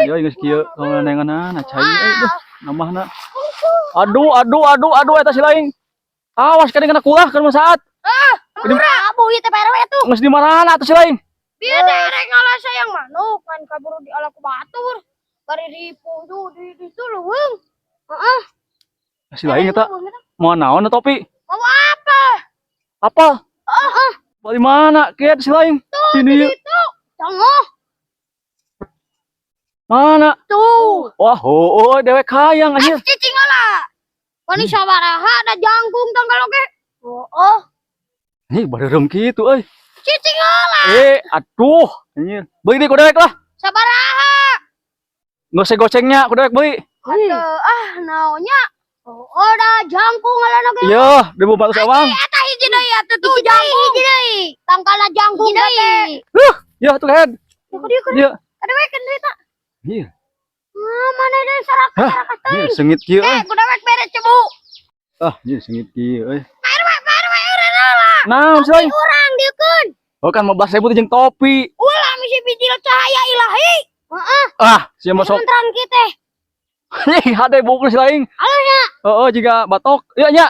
Euy geus kieu kamanenganna cai euy duh nambahna. Aduh aduh aduh aduh eta si laing. Awas kadang kena kulah kan saat. Ah, abu ieu teh Pak RW tuh. Geus di mana atuh si laing? Bieu teh rek ngalah sayang manuk kan kaburu diala ku batur. Bari dipundu di ditu leuweung. Heeh. Si laing eta mau naon topi? Mau apa? Apa? Heeh. Bali mana kieu si laing? Tuh, Ini di ditu. Congoh. Mana? Tuh. Wah, oh, dewek hayang anjir. Cicing lah. Wani sabaraha da jangkung tanggal oge. Oh, Nih bareureum kitu euy. Cicing lah. Eh, aduh, anjir. Beli deh ku dewek lah. Sabaraha. Nggak usah gocengnya, ku dewek beli. Aduh, ah naonnya. Oh, da jangkung ngalan oge. Iya, 2400 ewang. Eta hiji deui atuh tuh jangkung. Hiji deui. Tangkalna jangkung teh. Ya, tuh head. Ku dieu ku Iya. dewek duit. Iya. Ah, mana deui sarak Hah? sarak Iya, sengit kieu Eh, euy. ku dewek bere cebu. Ah, iya sengit kieu euy. Pak RW, Pak RW urang heula. Naon sih laing? Urang dieukeun. Oh kan 15.000 teh jeung topi. Ulah misi bijil cahaya ilahi. Heeh. Ah, sia masuk. Kontran kita. Ih, hade buku si laing. Alus nya. Heeh, jiga batok. Iya nya.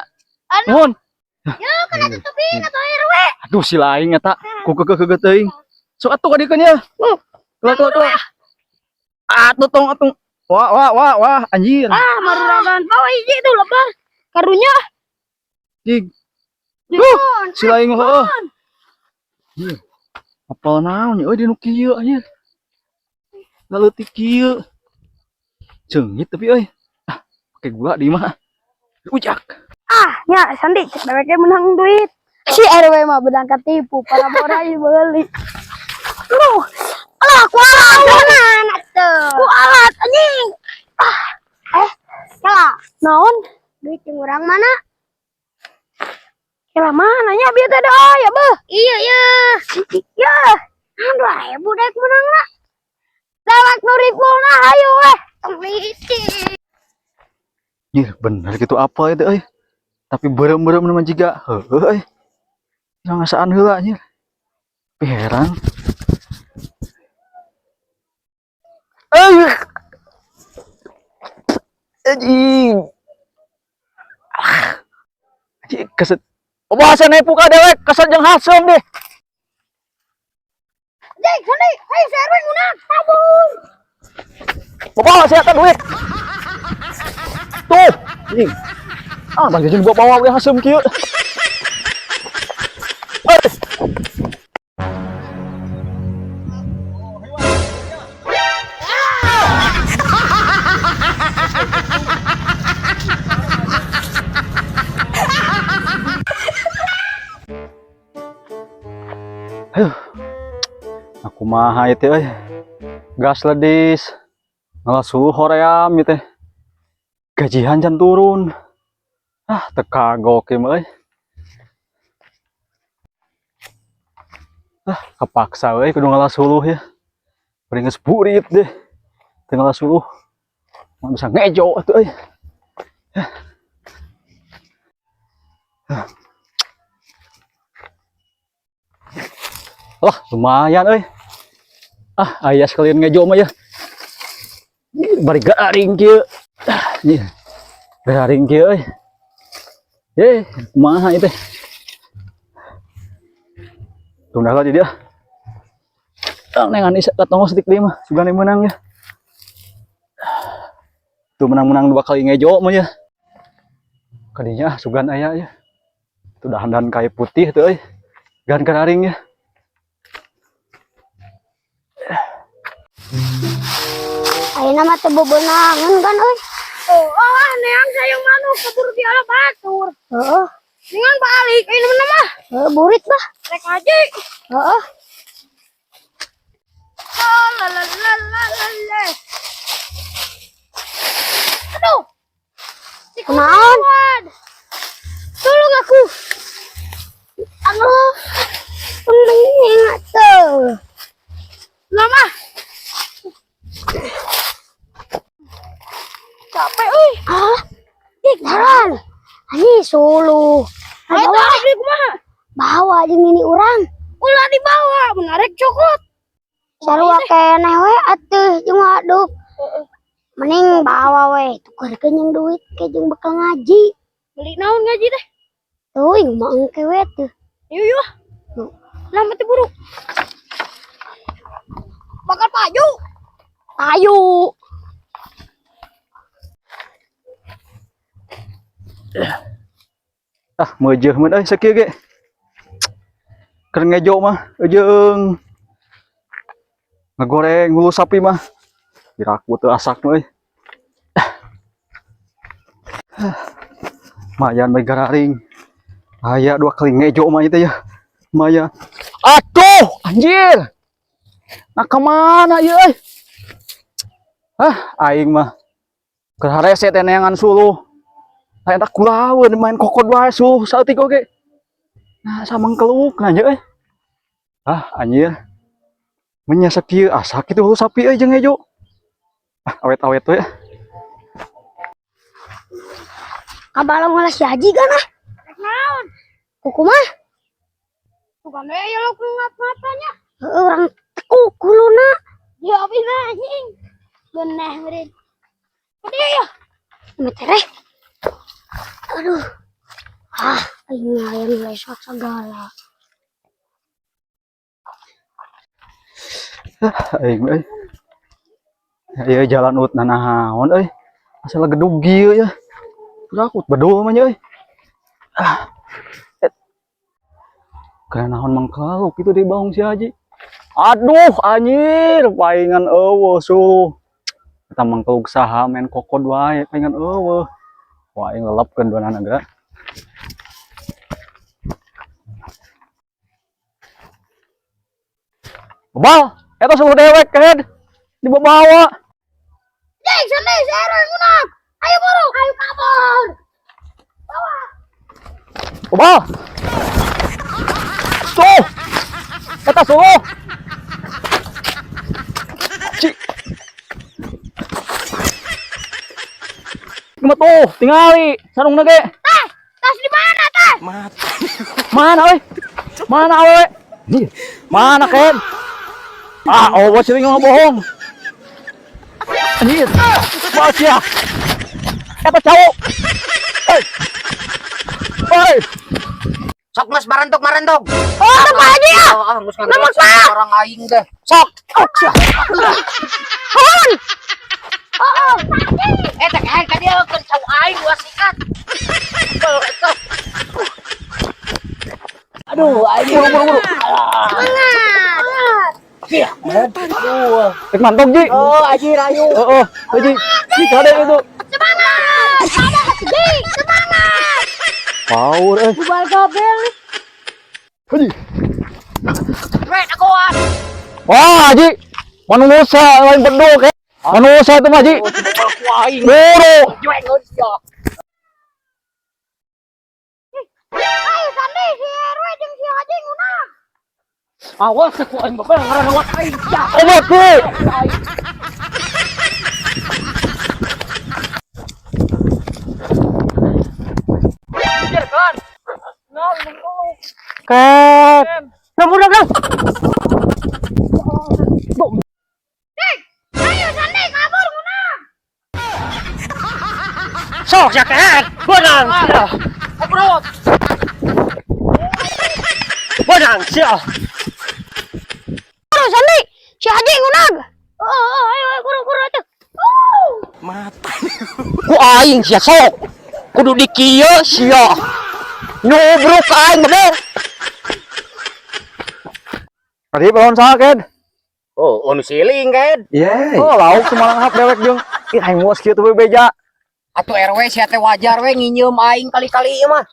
Anu. Nuhun. Ya, kena tutupin atau RW. Aduh, si laing eta ku keukeuh teuing. Sok atuh ka dieu nya. Keluar keluar keluar. Atuh tong atuh. Wah wah wah wah anjir. Ah, maruragan bawa hiji tuh lebar. Karunya. Jig. Duh, si laing heueuh. Iya. Apal naon euy di nu kieu anjir. Laleutik kieu. Ceungit tapi euy. Ah, pake gula di mah. Ujak. Ah, nya Sandi cek dewek menang duit. Si RW mah bedang ketipu, para bora ieu beli. Aduh. Alah, ku alat. Ku alat anjing. Ah. Eh, kela, naon? Duit yang urang mana? Kela mana nya bieu teh da ya beuh. Iya, iya. Ya. Ah, 2000 dek menang lah. Dewek nu ripulna hayu weh. Tong licik. Ih, bener gitu apa itu euy. Tapi beureum-beureum mah jiga heueuh euy. Ngasaan heula anjir. Tapi heran. Euy. Anjing. Ah. Anjing keset. Oh, bahasa nepu ka dewek, keset jeung haseum deh. Jek, Sandi, hayu si RW nguna kabur. Bawa saya kan duit. Tuh, anjing. Ah, bang jajan gua bawa we haseum kieu. Euy. Aduh. Aku mah ieu teh euy. Gas ledis. Ngalah hoream ieu teh. Gajian can turun. Ah, teu kagok ieu mah euy. Ah, kepaksa euy kudu ngalah suluh ya. Bari geus burit deh. Teu ngalah suluh. Moal bisa ngejo atuh euy. Wah, lumayan euy. Ah, aya sekalian ngejo mah ya. Ih, bari garing kieu. Ah, ieu. Garing kieu euy. Eh, kumaha ieu teh? Tunda lah di dia. Tang nengan isa katonggo setik deui mah, sugan menang ya. Tuh menang-menang 2 kali ngejo mah ya. Kadinya sugan aya ya. Tuh dahan-dahan kayu putih tuh euy. Gan kararing ya. Ayeuna mah teu bebenangan kan euy. Oh, ah neang sayang manuk kabur di ala batur. Heeh. Dengan balik ayeuna mah. Heeh, burit bah. Rek haji. Heeh. La la la la la la. Aduh. Kunaon? Tolong aku. Aduh. Penting atuh. Lama. Capek euy. Ah. Dik, jalan. Ini suluh. Ayo beli kumaha? Bawa jeung ini urang. Ulah dibawa, menarik cokot. Sarua keneh we atuh jeung waduh. Mending bawa we, tukerkeun jeung duit ke jeung bekal ngaji. Beli naon ngaji teh? Teuing mah engke we tuh. Yuk yuk. Lah mati buru. Bakal payu. Ayo. Ah, meujeuh mun euy sakieu ge. Keur ngejo mah jeung ngagoreng hulu sapi mah. Piraku teu asak mah euy. Ah. Mayan bae gararing. Aya dua kali ngejo mah itu ya. Maya. Aduh, anjir. Nah kemana ieu euy? Ah, aing mah. Keur harese teh neangan suluh. Aya tak kulaweun main kokod wae suluh saeutik oge. Nah, samangkeluk nanya euy. Ah, anjir. Menya sakieu asak kitu hulu sapi euy jeung ngejo. Ah, awet-awet we. Kabalong malah si Haji kan ah. Naon? Kuku mah. Bukan we ya lo ngap-ngapanya. Heeh, urang tekuk huluna. Ya bina anjing. Geneh meureun. Dia ya. Metereh. Aduh. Ah, aing hayang lesot segala. Aing euy. Ieu jalan ut nanaon euy. Asal gedug ieu ya. Takut bedul mah nya euy. Ah. Et. Karena naon mangkaluk itu di baung si Haji. Aduh, anjir, paingan eueuh suluh. Eta mangkeluk saha main kokod wae, paingan eueuh. Wah, aing lelepkeun duanana geura. Bebal, eta suluh dewek kehed. Dibawa. Jeng, sini si RW ngunak. Ayo buru, ayo kabur. Bebal. Tuh. Eta suluh. Ci. Kumaha tuh, tingali sarungna ge. Tas, tas di mana tas? Mana euy? Mana awewe? Nih, mana Ken? Ah, oh sering bohong. Anjir. Bos ya. Eta cowok. Hei. Hei. Sok mas marantog marantog. Oh, apa aja ya? Oh, ah, geus ngagelas orang aing teh. Sok. Oh, sia. Eh teh kayak ka dieu keun cau aing dua sikat. Aduh, aing Buru buru buru. Aduh. Rek mantog Ji. Oh, aji rayu. Heeh, Ji. Ji kade itu. Semangat! Semangat, Ji! Semangat! Power eh. Bubar kabel. Haji. Weh, dagoan. Wah, Ji. Manusia lain bedul ke. Manusia itu mah Ji. Oh, ku aing. Buru. Jueng geus ya. Ayo Sandi, si RW jeung si Haji ngunak. Awas ku aing bapak ngaran awas aing. Ya. Obat Ji. Ket. Udah, udah, udah. Ayo Sandi, kabur ngunak. Sok ya kan. Benang sia. Obrot. Benang sia. Buru Sandi, si Haji ngunak. Oh, oh, ayo, ayo, buru, buru atuh. Ku aing sia sok. Kudu dikieu sia. Nubruk aing bener. Tadi lawan saha, Ken? Oh, anu siling kan. Iya. Oh, lauk semalang hap dewek jeung. Ih, aing moos kieu teh beja. Atuh RW sia teh wajar we nginyeum aing kali-kali ieu mah.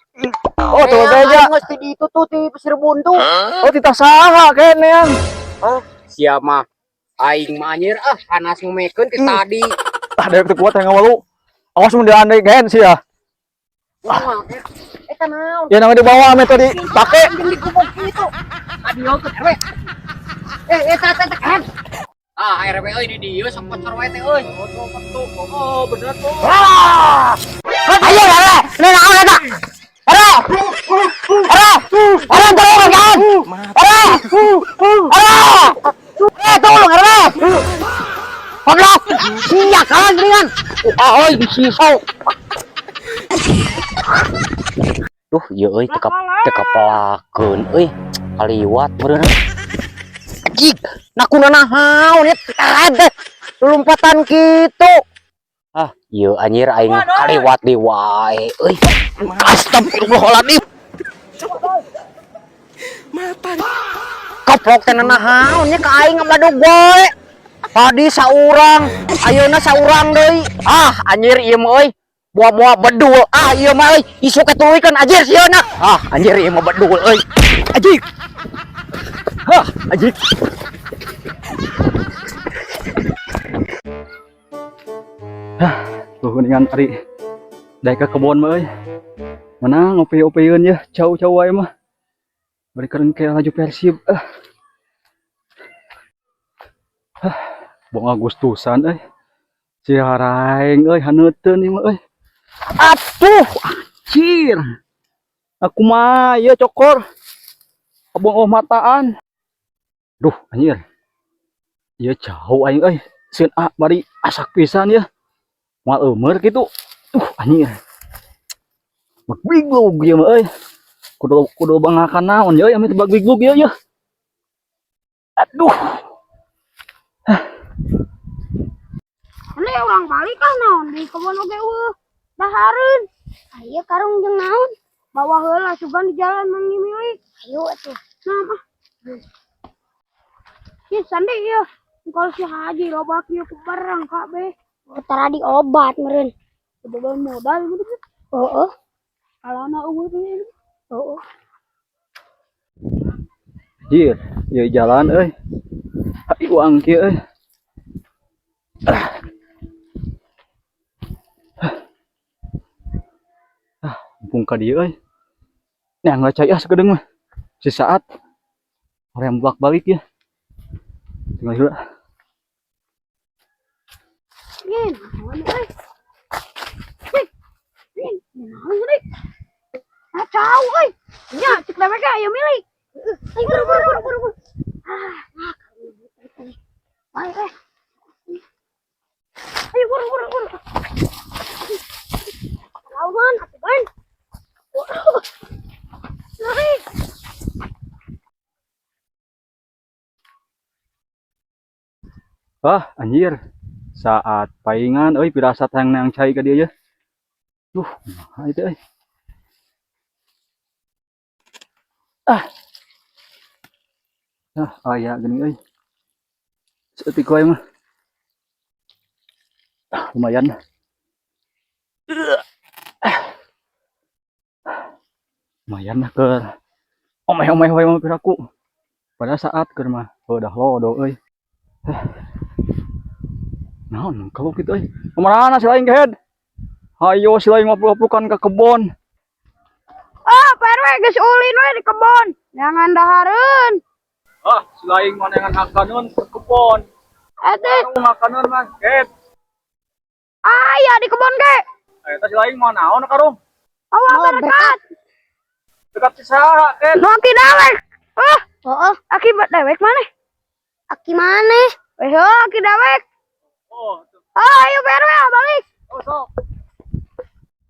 Oh, tuh beja. Aing geus ti ditu tuh ti Pasir Buntu. Oh, titah saha Ken yang. Ah, sia mah aing mah anjir ah panas ngomekeun ti tadi. Tah dewek teu kuat yang ngawalu. Awas mun diandai Ken sia. Wah, eta naon? Ya namanya dibawa ame tadi pake. Jeung digubuk kitu. Kadiekeun RW. Eh, eta eta kan. Ah, RW euy di dieu sok bocor wae teh euy. Oh, bener tuh. Ayo, Rere. Ini naon eta? Rere. Rere. Rere, tolong kan. Rere. Rere. Eh, tolong, Rere. Goblok. Sia kalah geuningan. Ah euy disiso. Duh, ieu euy teu teu kapelakeun euy. Kaliwat meureun. Anjing, nakuna nahaon ieu teh lompatan kitu. Ah, ieu anjir aing kaliwat di wae euy. Astagfirullahaladzim. Koplok teh nahaon nya ka aing ngamadug wae. Tadi saurang, ayeuna saurang deui. Ah, anjir ieu mah euy. Moal-moal bedul. Ah, ieu mah euy, isuk ketuluykeun anjir sieuna. Ah, anjir ieu mah bedul euy. Anjing. Hah, anjing. Tuh geuningan ari daek ka kebon mah euy. Menang ngopi-opieun ya, cau-cau wae mah. Bari keur engke laju Persib. Ah. Hah, buang Agustusan euy. Si haraeng euy haneuteun ieu mah euy. Atuh, anjir. Aku mah ieu cokor. Buang oh mataan. Duh, anjir. Ieu jauh aing euy. Sieun ah bari asak pisan ya. Moal eumeur kitu. Tuh anjir. Bagbiglug ieu mah euy. Kudu kudu bangakan naon ye euy ame teu bagbiglug ieu ye. Aduh. Ini urang balik ah naon di kebon oge eueuh. Dahareun. Ayo karung jeung naon? Bawa heula sugan di jalan manggih milik. Ayo atuh. Nah mah. Ih, sandi ieu. Kalau si Haji loba kieu ku barang kabeh. Tara di obat meureun. Boga modal gitu. Heeh. Kalana eueuh teh. Heeh. Anjir, ieu jalan euy. Hayu angki euy. Ah. Ah, mumpung ka dieu euy. Nah, ngacai ah sakedeung mah. Sesaat. Hoream bolak-balik ya. Tinggal heula. Ih, naon euy. Ih, ih, naon deui? Ah, cau euy. Nya, cek dewek ge aya milik. Ayo buru buru buru buru. Buru. Ah, nah, bae eh. Ayo buru buru buru. Lawan atuh ban. Lari. Ah, anjir. Saat paingan euy pirasat hayang neang cai ka dieu ye. Duh, kumaha ieu teh euy. Ah. Ah, aya geuning euy. Saeutik wae mah. Ah, lumayan. Ah. Lumayan lah keur omeh-omeh wae mah piraku. Pada saat keur mah udah lodo euy. Ah. Naon kalau kitu euy. Kumaha si lain kehed? Hayo si lain ngaplu-ngaplukan ka kebon. Ah, Pak RW geus ulin we di kebon. Jangan dahareun. Ah, si lain mah neangan hakaneun ke kebon. Eta Hakaneun mah kehed. aya di kebon ge. Eta si lain mah naon karung? Awa berkat. Dekat si saha kehed? Nu aki dewek. Ah, Heeh. akibat dewek maneh. Aki maneh? Weh, heuh, aki dewek. Oh, Ah, ayo Pak RW balik. oh sok.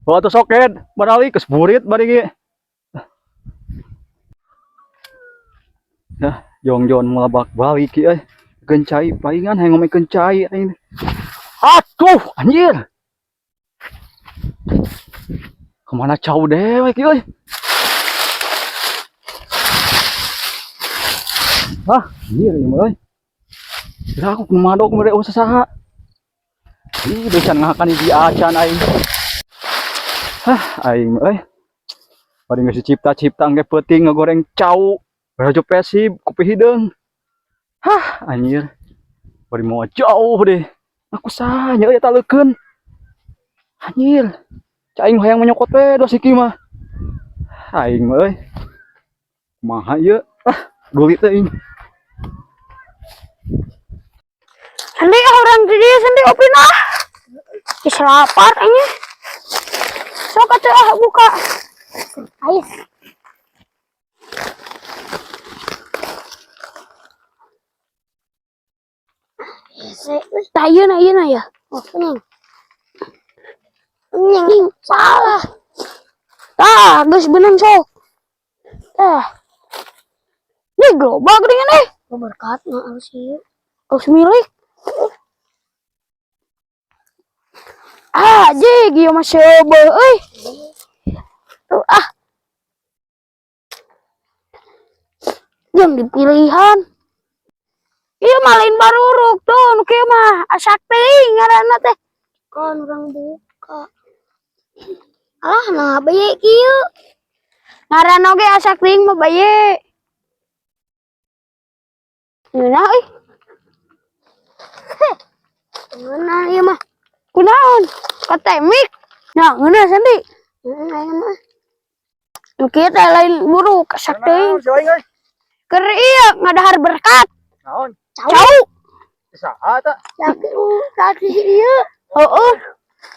Oh, atuh sok kehed. Baralik geus burit bari ge. Dah, jongjon mulabak balik euy. Keun cai palingan hayang ngomekeun cai aing. Aduh, anjir. Kemana cau dewek euy? Ah, anjir ieu mah euy. Kira aku kumaha dok mere eueuh saha. Ih, deui can ngahakan hiji acan aing. Hah, aing mah euy. Bari geus dicipta-cipta engke peuting ngagoreng cau. Barajo Persib kopi hideung. Hah, anjir. Bari mau jauh deh. Aku sahanya euy eta leukeun. Anjir. Cai aing hayang menyokot we dos iki mah. Aing mah euy. Kumaha ieu? Ah, dulit teh aing. Sandi ah urang di dieu sandi opin ah. Geus lapar anjing. Sok atuh ah buka. Ayo. Hese euy. Tah ieu na, ieu na ya. Oh, anjing. Anjing, salah. Tah, geus beunang sok. Tah. Ini gerobak geuningan eh. Oh, berkat mah harus ieu. Harus milik. Ah, jig, ieu mah seubeuh euy. Tuh ah. Jeung dipilihan. Ieu mah lain baruruk tuh, nu kieu mah asak teuing ngaranna teh. Kan urang buka. Alah, nah bae kieu. Ngaranna oge asak teuing mah baye. Ngeunah euy. Ngeunah ieu mah. Kunaon? Katemik. Nah, ngeunah Sandi. Heeh, aya mah. Nu kieu teh lain buruk asak teuing. Naon si aing euy? Keur ieu ngadahar berkat. Naon? Cau. Saha eta? Sakit kaki ieu. Heeh.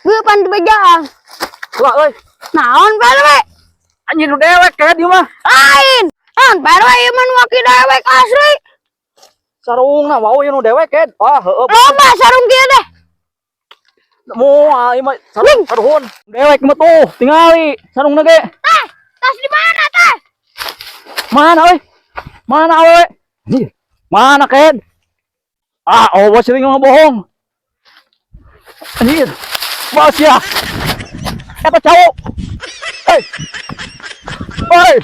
Gue pan dibejaan. Lah euy. Naon Pak RW? Anjir nu dewek kayak dia mah. Lain. Naon Pak RW ieu mah nu waki dewek asli. Sarungna wau ieu nu dewek ket. Ah, heueuh. Loba sarung kieu deh. Moal ieu mah sarung saruhun. Dewek mah tuh, tingali sarungna ge. Teh, tas di mana teh? Mana euy? Mana awewe? Anjir. Mana ket? Ah, awas sering bohong. Anjir. Bos ya. Eta cowok. Hei. Hei.